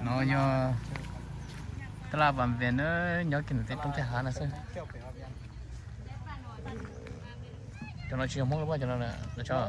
No yog tab laj Vam Viam na, nyob kiag ntawm tej roob tej hav no xwb. Cov no tsis yog Hmoob los, cov no tso.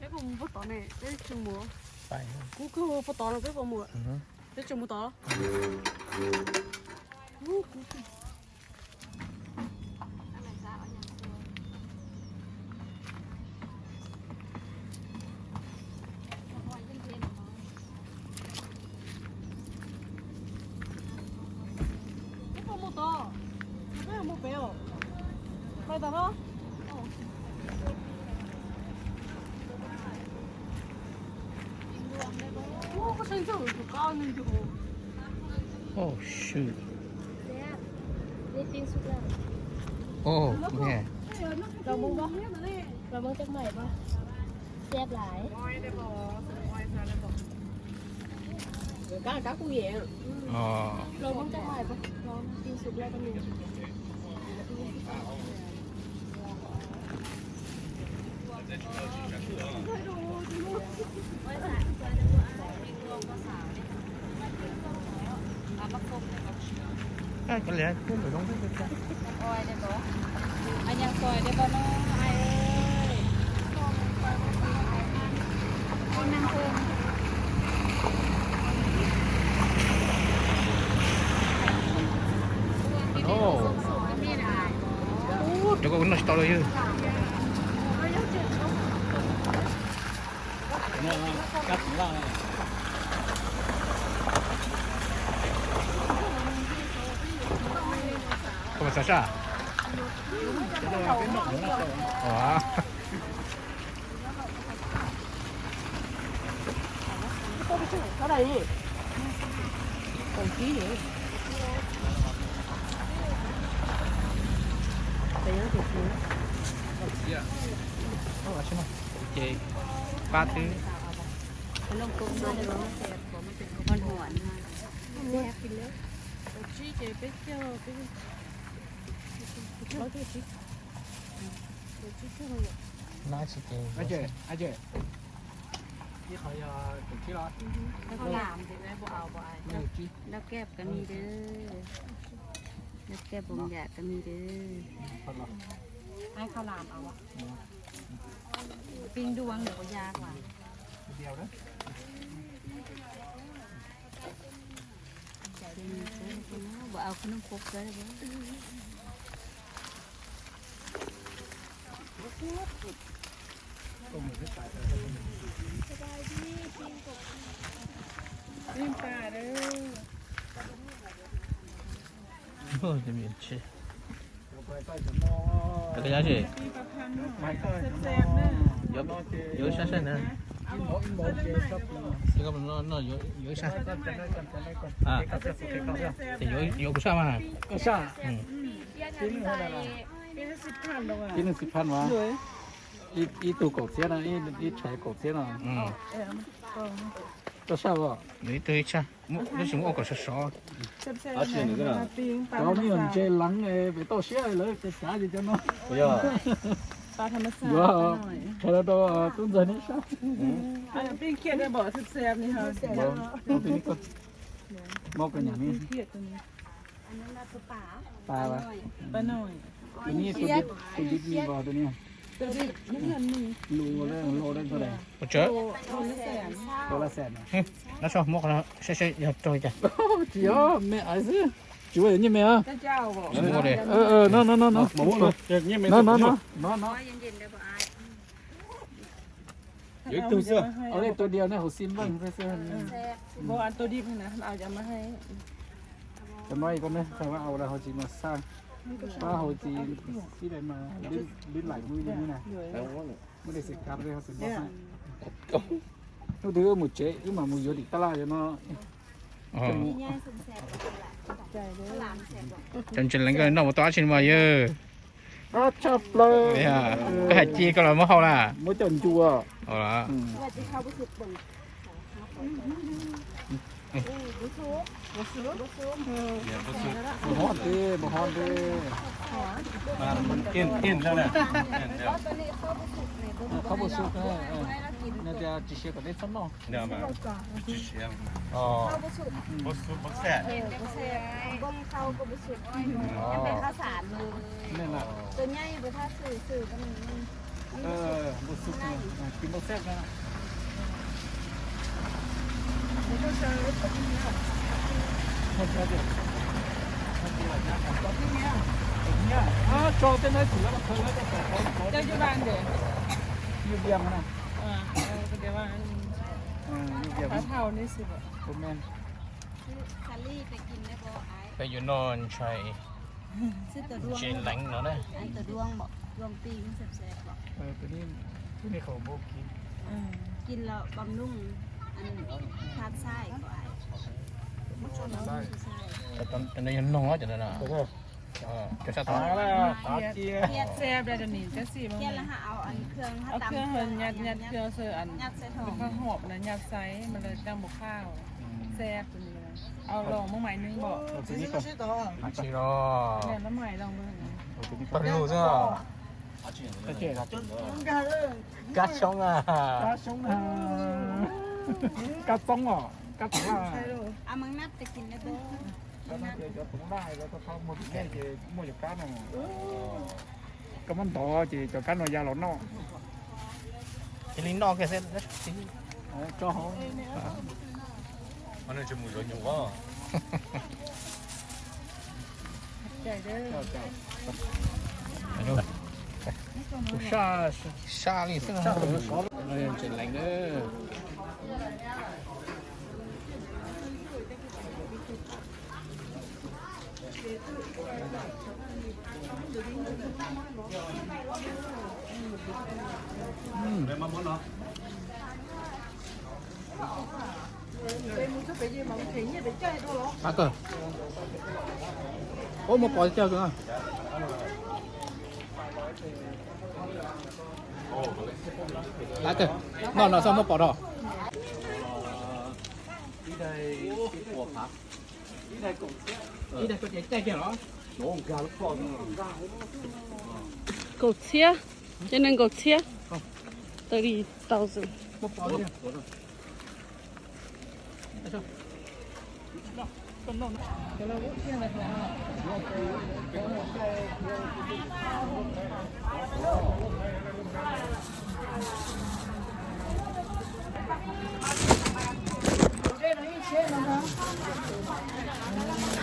Peb puas mus puag tod ne? Peb tsis mus. Kuv kawg puag tod no peb puas mus? Peb tsis mus tod. Peb puas mus tod? Peb mus pem os. Pais tod no. Oh, shoot. Oh, nghe. Rau mông cốc mày pom. Siab lais. Cá, cá cũng vậy. Ờ. Rau mông cốc mày pom. Rau mông cốc mày pom. Ej, có lẽ cũng phải giống thế kia. Anh ăn xoài đây bò no, ai ơi. Con ăn không? Ồ. Ú, cov ko no tsis tau los yog. Koj mas xav sab? Ua. Ces pab twb. Nab tsis ces. Ib qhov yog tus tsib los? Nab kej koj ni dab. Nab kej pom yam koj ni dab. Ai khau lam au. Pin duang lawm ya qua. Bo au khau noj khuab kawg. Oj, cov miv tshis. Cov koj nyob tsis? Yuav ib sab saib na. Yuav ib sab. Yuav kuv sab mas. Ib leeg xib phaj mas. Ib tug kaum txhiab no, ib tshais kaum txhiab no. Koj saj os. Ib tug ib tshaj, tab sis muab ua kom sov sov. Cov me nyuam ntses leev pem toj siab lawv xav xav ces cov no. Yuav tshais los rau tub ntxawg neb sab. Muab koj nyam ni. Pas, tus ni tus dib me npau tus ni. Ua tsav. Ua lab xees. Nab so muab qhov no saib saib yog raug li cas. Tsis yog me ais xwb. Tsis ua nyiaj me a. No no no no no no no no. Ua li tus diav ne hauv xim npleej xwb xwb. Cov no koj ne, thaij mas ua li hauv tsis mas xaj. Pab hauv tsis xib dai mas lwb laim lub li na. Muaj li xim kab li hauv tsis npleej. Hnub twg wb mus tsev wb mam mus yuav tim tab laj cov no. Cov ntses leev koj noj mus tau dab tsi no mas yawg? Tshaj plaws. Koj hais ci koj los muab hau na. Muab coj ncua. Mus hov tes, mus hov tes. Khaub pua su, nws tias tsis siav kom deb txhob noj. Tso tej no, peb yuav noj ntshai ntses leev no na. Cov no yog noog cov no. Cov sab tod. Pawg lug xwb. Kab xyoob, kab xyoob, kab txoob os, kab txoob. Cov Toov Laj, cov Toov Laj ces muaj cov kab no. Koj muab ntov ces cov kab no ya los noj. Cia li noj kiag xwb. Tso hauv. Sab li xwb. Ntses leev na. Qab kawg. Ub, muaj pos cawg kawg. Qab kawg. Noj no xwb muaj pos rau. Kaum txhiab, ces nees nkaum txhiab, thirty thousand.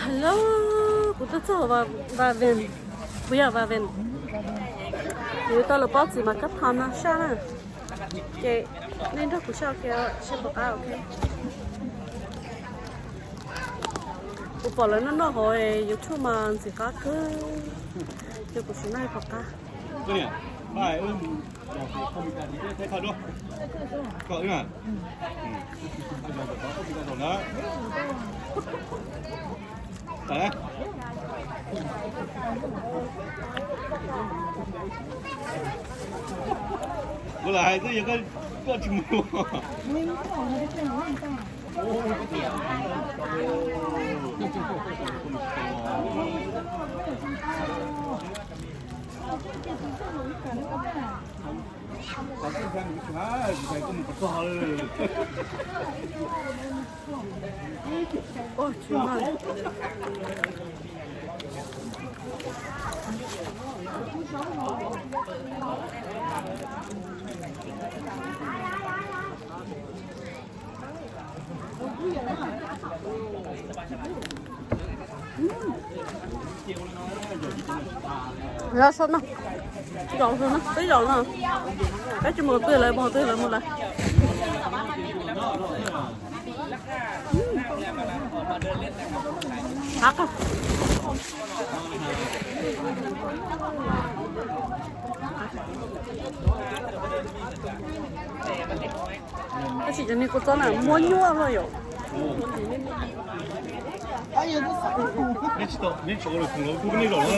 Hello, kuv tuaj txog Vaj Vees, kuv yog Vaj Vees, kuv tau lawv pob txwv mas kab thom no saj na, ces nej nrog kuv saj ua ke seb puas qab, ok. Kuv pom lawv noj noj hauv YouTube mas ntxim qab kawg, ces kuv sim noj puas qab. Kuv lam hais twb yog koj tsis mus. Los so no, zaum no, peb zaum no, peb tsis mus twg lawv mus twg lawv mus lawm. Tab sis cov niag kua txob na muab nyuaj luaj yom. Neb tsis ua lwm khoom los kuj nej zaum na.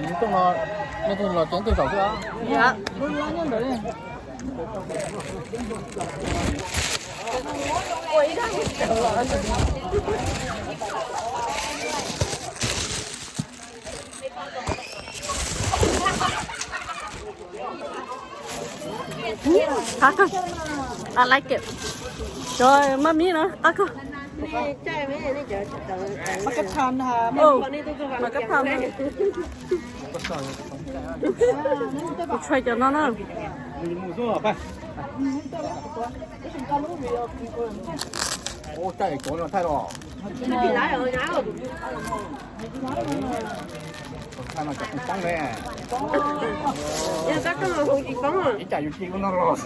Neb tuaj no, nej tuaj los coob tej zaum xwb. Qab kawg. I like it. Cov maj mib no qab kawg. Mas kab tham na. Mas kab tham na. Kuv tshua cov no na. Ib cas yus tsis ua no los.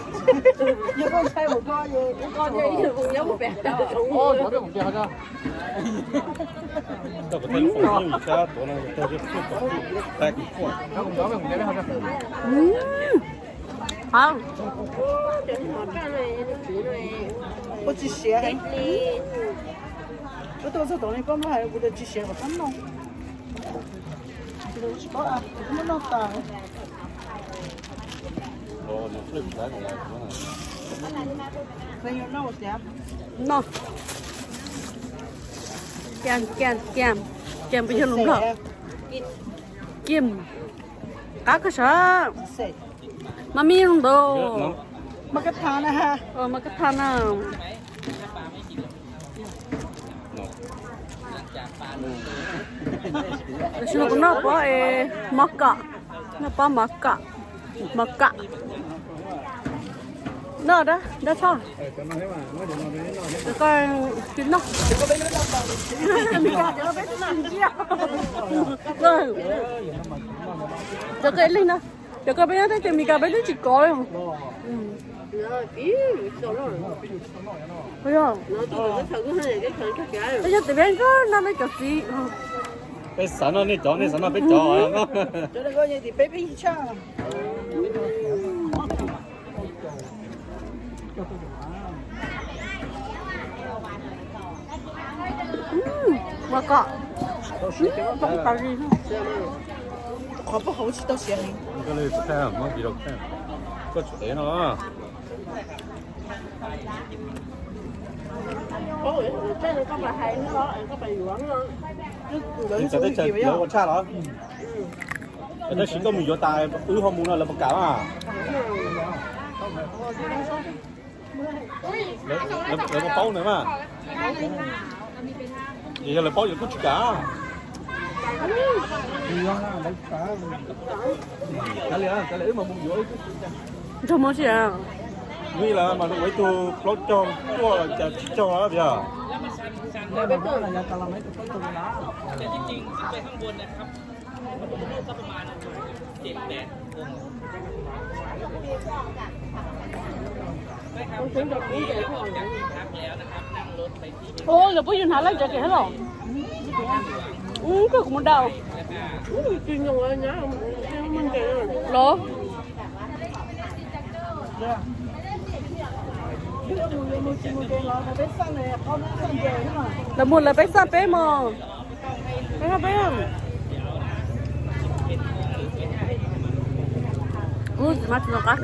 Ua tsis siav heev. Wb tuaj txog tom no koj muab hais kuv tias tsis siav kom txhob noj. Tsis paub, kuv muab noj tas. Noj. Kiam, kiam, kiam, kiam puas yog lus Nplog? Kiam. Qab kawg sav. Maj mib ntawd. Mas kab tham na. Mas kab tham na. Tam sim no kuv noj pob es mov kom, noj pob mov kom, mov kom. Noj dab, dab tshoj. Cov ko tsis noj. Cov ko ib leeg no, cov ko peb nyob teb chaws Amelikas peb twb tsis kov li. Peb yog tias peb nyob no peb cov txiv. Peb xav noj nej cov, nej xav noj peb cov. Ua kom, qhov puag hauv tsis tau siav heev. Koj tsum ev no. Txawv teb chaws lawv ua tshaj los? Tab sis koj mus yuav tas wb ho mus no lawv puas kam mas? Lawv puas paub na mas? Ces yog lawv paub lawv kuj tsis kam. Kav liam, kav liam wb mas mus yuav ib tug. Nrog muab tsis a? Vim lawv mas ua ib tug plaub caug cuaj los cas tsib caug tiag. Ua, lawv puas yus hnav laj cov kev thiab los? Koj kuv mus dau. Los? Lawv mus lawv peb xaj peb mos. Peb, peb. Ub, txiv mab tsis zoo qab.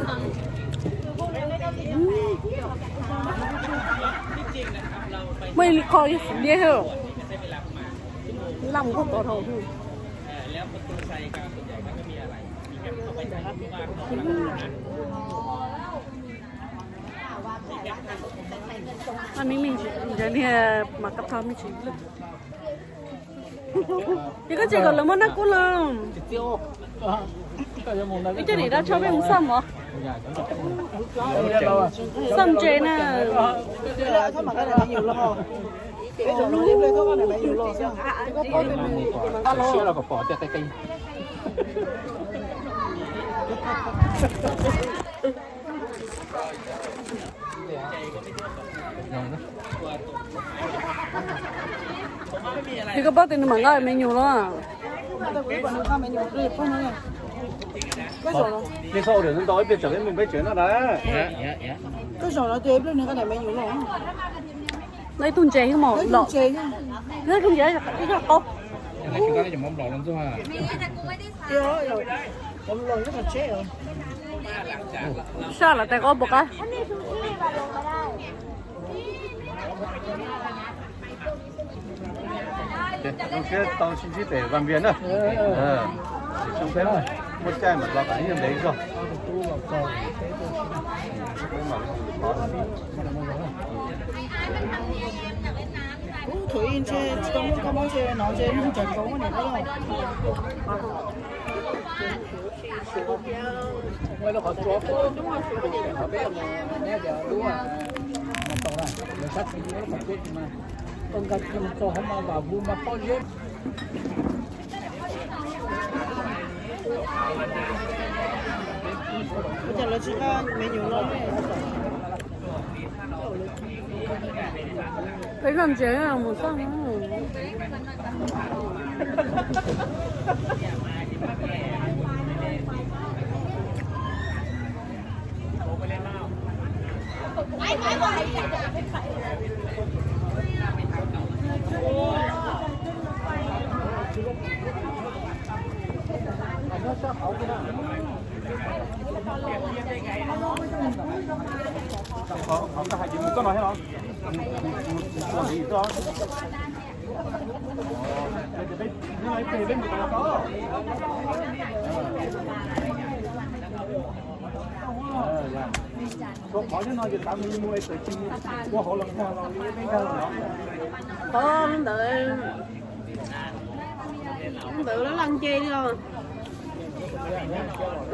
Muaj ib li qho yog xim liab thiab. Laj mus koj tod dhau. Maj mib me ntsis, niag mas kab thoj me ntsis. Ces koj tseem kom lawv muab naj kub los? Ib co niam dab tshaj peb mus xaj mov, xaj ntses na. Ces koj paub tias nws mam nqa me nyuam los? Nej txhob ua ntau ib pliag tsam peb mus peb tsev no na. Koj Zaum no tias ib pliag nws qab daim me nyuam los. No ib tug ntses xwb mos, ib tug ntses, ib tug ntses ib zag qaub. Saj lawm tais qaub puas qab. Zoo siab tau sib ntsib pem Vaj Vias na. Zoo peb muaj caij mam los pem ib nyuag ntev zog. Thaum ub ntshe tsis tau muaj kab mob ntshe no ntshe neeg tseem nkaus muaj niam qab los. Ua cas lawv tsis nqa me nyuam los? Peb noj ntses mus xwb. Qhov ntawd, ntawd laj laj nce li os.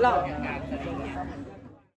Los.